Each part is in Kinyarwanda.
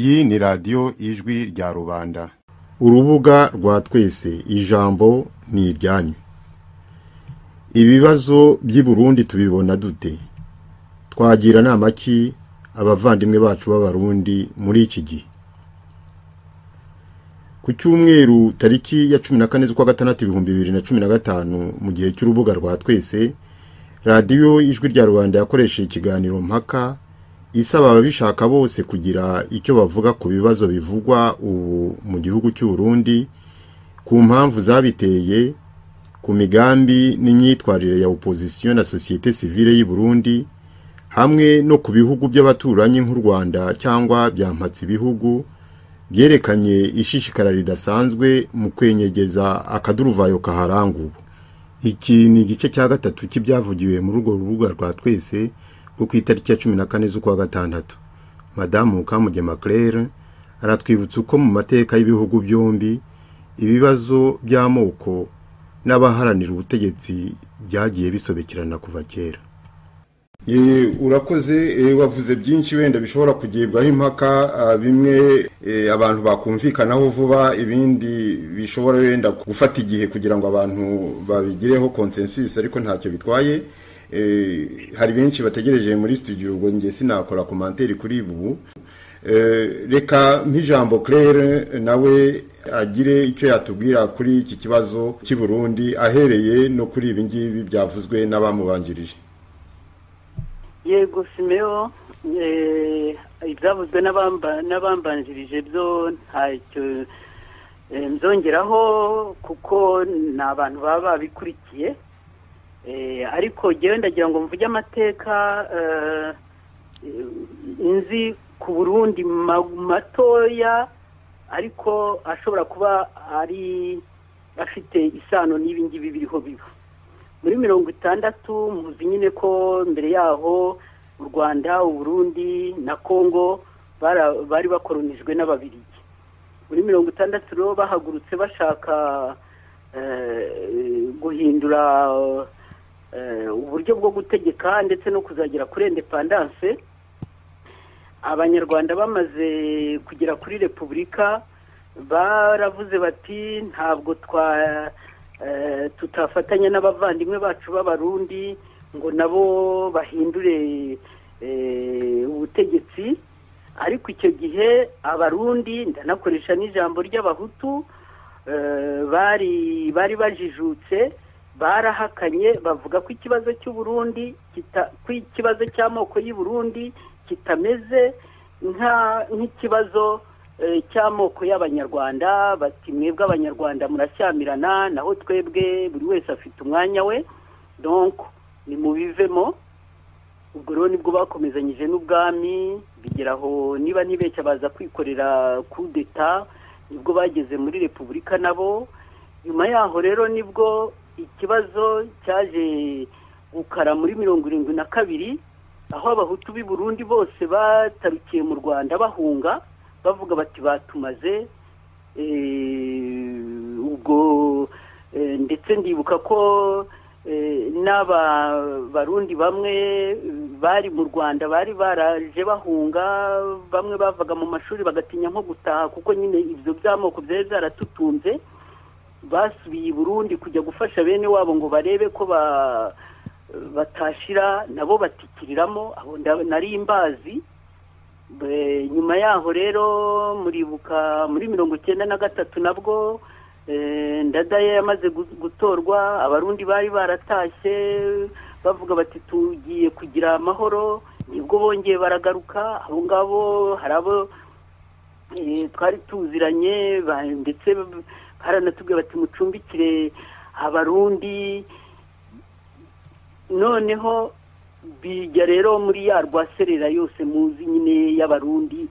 Iyi ni radiyo Ijwi rya Rubanda, urubuga rwa twese, ijambo ni iryanyu. Ibibazo by'i Burundi tubibona dute? Twagira nama ki abavandimwe bacu b'Abarundi muri iki gihe? Ku cyumweru tariki ya 14 z'ukwa gatandatu 2015, mu gihe cy'urubuga rwa twese, radiyo Ijwi rya Rubanda yakoresheje ikiganiro mpaka isaba ababishaka bose kugira icyo bavuga ku bibazo bivugwa ubu mu gihugu cy'u Burundi, ku mpamvu zabiteye, ku migambi n'imyitwarire ya opposition na société civile y'u Burundi, hamwe no ku bihugu by'abaturanyi nk'u Rwanda cyangwa byampatse ibihugu byerekanye ishishikara ridasanzwe mu kwenyegeza akaduruvayo kaharanga ubu. Iki ni igice cya gatatu cy'ibyavugiwe muri urwo rubuga rwa twese rwo ku itariki ya 14 z'ukwa gatandatu. Madamu Mukamugema Claire aratwibutsa uko mu mateka y'ibihugu byombi ibibazo by'amoko n'abaharanira ubutegetsi byagiye bisobekerana kuva kera. Urakoze, wavuze byinshi wenda bishobora kugibwaho impaka, bimwe abantu bakumvikanaho vuba, ibindi bishobora wenda gufata igihe kugira ngo abantu babigireho consensus, ariko ntacyo bitwaye. Hari benshi bategereje muri studio, ubwo njye sinakora commentaire kuri ubu. Reka nk'ijambo Claire nawe agire icyo yatubwira kuri iki kibazo cy'i Burundi, ahereye no kuri ibi ngibi byavuzwe n'abamubanjirije. Yego Simeo, ibyavuzwe n'abambanjirije byo ntacyo nzongeraho kuko ni abantu baba babikurikiye, ariko njyewe ndagira ngo mvuge amateka nzi ku Burundi matoya, ariko ashobora kuba ari afite isano n'ibi ngibi biriho biba. Muri 60 muzi nyine ko mbere yaho u Rwanda, u Burundi na Congo bari bakoronijwe n'Ababirigi. Muri 60 rero bahagurutse bashaka guhindura uburyo bwo gutegeka ndetse no kuzagera kuri independance. Abanyarwanda bamaze kugera kuri repubulika baravuze bati ntabwo tutafatanya n'abavandimwe bacu b'Abarundi ngo nabo bahindure ubutegetsi. Ariko icyo gihe Abarundi, ndanakoresha n'ijambo ry'Abahutu, bari bajijutse, barahakanye bavuga ko ikibazo cy'u Burundi, ko ikibazo cy'amoko y'u Burundi kitameze nk'ikibazo cy'amoko y'Abanyarwanda. Bati mwebwe Abanyarwanda murashyamirana, naho twebwe buri wese afite umwanya we, donc ni mubivemo. Ubwo rero nibwo bakomezanyije n'ubwami, bigeraho niba ntibeshya baza kwikorera coup d'etat, nibwo bageze muri repubulika nabo. Nyuma yaho rero nibwo ikibazo cyaje gukara muri 72, aho Abahutu b'i Burundi bose batarukiye mu Rwanda bahunga, bavuga bati batumaze. Ubwo ndetse ndibuka ko n'aba Barundi bamwe bari mu Rwanda bari baraje bahunga, bamwe bavaga mu mashuri bagatinya nko gutaha kuko nyine ibyo by'amoko byari byaratutunze, basubiye i Burundi kujya gufasha bene wabo ngo barebe ko batashira, nabo batikiriramo. Abo nari imbazi. Nyuma yaho rero muribuka muri 93 nabwo Ndadaye yamaze gutorwa, Abarundi bari baratashye bavuga bati tugiye kugira amahoro, nibwo bongeye baragaruka. Abo ngabo hari abo twari tuziranye, ndetse baranatubwiye bati mucumbikire Abarundi. Noneho bijya rero muri ya rwaserera yose muzi nyine y'Abarundi,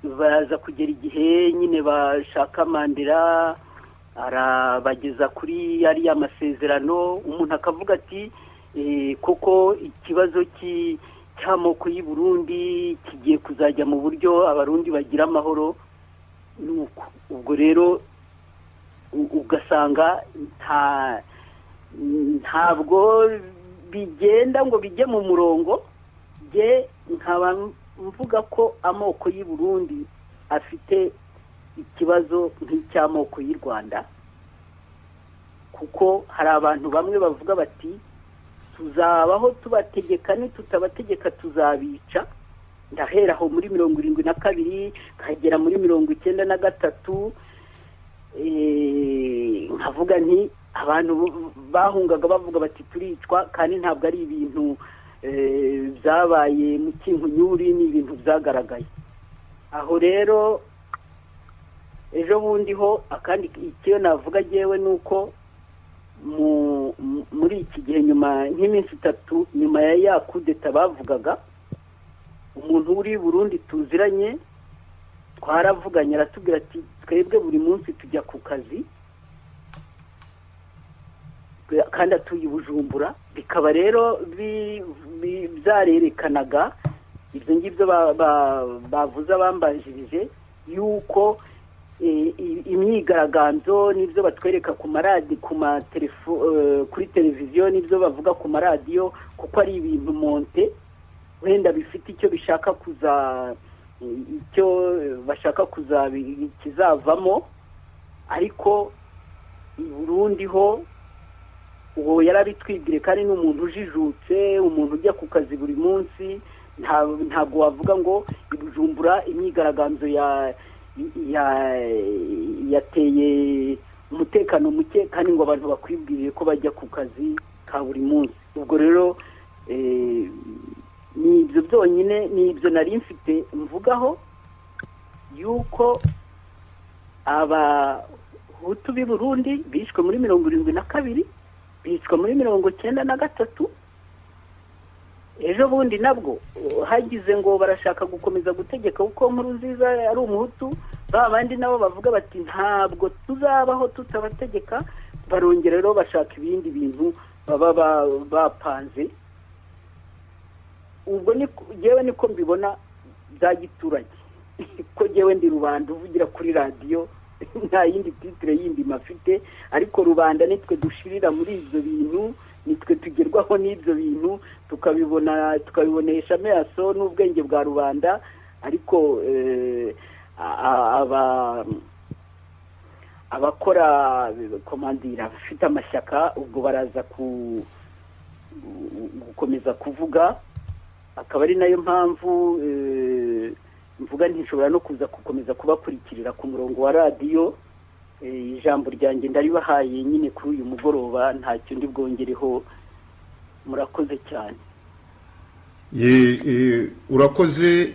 baza kugera igihe nyine bashaka Mandela arabageza kuri yari amasezerano. Umuntu akavuga ati koko ikibazo cy'amoko y'u Burundi kigiye kuzajya mu buryo Abarundi bagira amahoro. Nuko ubwo rero ugasanga ntabwo bigenda ngo bijye mu murongo. Nge nkaba mvuga ko amoko y'i Burundi afite ikibazo nk'icy'amoko y'u Rwanda, kuko hari abantu bamwe bavuga bati tuzabaho tubategeka, nitutabategeka tuzabica. Ndahera aho muri 72 nkagera muri 93, nkavuga nti abantu bahungaga bavuga bati turicwa, kandi ntabwo ari ibintu byabaye mu kinkunyuri, ni ibintu byagaragaye. Aho rero ejo bundi ho akandi icyo navuga jewe nuko muri iki gihe nyuma nk'iminsi 3 nyuma ya kudeta bavugaga, umuntu uri Burundi tuziranye twaravuganye aratubwira ati twebwe buri munsi tujya ku kazi kandi atuye Bujumbura. Bikaba rero byarerekanaga ibyo ngibyo bavuze abambanjirije yuko imyigaragambyo n'ibyo batwereka ku maradi, ku kuri televiziyo n'ibyo bavuga ku maradiyo, kuko ari ibintu monte wenda bifite icyo bishaka kuza, icyo bashaka kuza kizavamo. Ariko i Burundi ho uwo yarabitwibwire, kandi n'umuntu ujijutse, umuntu ujya ku kazi buri munsi, ntabwo wavuga ngo i Bujumbura imyigaragambyo yateye umutekano muke kandi ngo abantu bakwibwiriye ko bajya ku kazi ka buri munsi. Ubwo rero ni ibyo byonyine, ni ibyo nari mfite mvugaho yuko abahutu b'i Burundi bishwe muri 72, bicwa muri 93. Ejo bundi nabwo hagize ngo barashaka gukomeza gutegeka kuko Nkurunziza ari umuhutu, ba bandi nabo bavuga bati ntabwo tuzabaho tutabategeka, barongera rero bashaka ibindi bintu baba bapanze. Ubwo jewe niko mbibona bya giturage, ko jewe ndi rubanda uvugira kuri radiyo, nta yindi titre yindi mafite, ariko rubanda nitwe dushirira muri ibyo bintu, nitwe tugerwaho n'ibyo bintu, tukabibona tukabibonesha amaso n'ubwenge bwa rubanda. Ariko abakora komandira bafite amashyaka ubwo baraza gukomeza kuvuga, akaba ari nayo mpamvu mvuga ntishobora no kuza gukomeza kubakurikirira ku murongo wa radiyo. Ijambo ryanjye ndaribahaye nyine kuri uyu mugoroba, ntacyo ndi bwongereho. Murakoze cyane. Urakoze.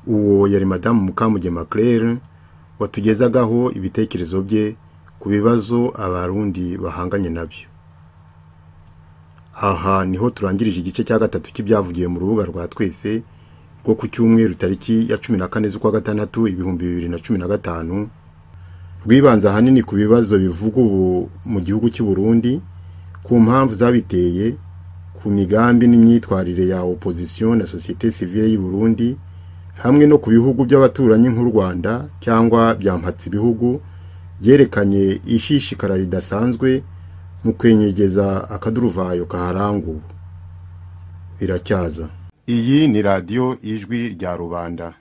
Uwo yari Madamu Mukamugema Claire watugezagaho ibitekerezo bye ku bibazo abarundi bahanganye nabyo. Aha niho turangirije igice cya 3 cy'ibyavugiye mu rubuga rwa twese rwo ku cyumweru tariki ya 14 z'ukwa gatandatu 2015, rwibanza ahanini ku bibazo bivuga ubu mu gihugu cy'u Burundi, ku mpamvu zabiteye, ku migambi n'imyitwarire ya opposition na société civile y'u Burundi, hamwe no ku bihugu by'abaturanyi nk'u Rwanda cyangwa byampatse ibihugu byerekanye ishishikara ridasanzwe mu kwenyegeza akaduruvayo kaharangu. Biracyaza. Iyi ni radio Ijwi rya Rubanda.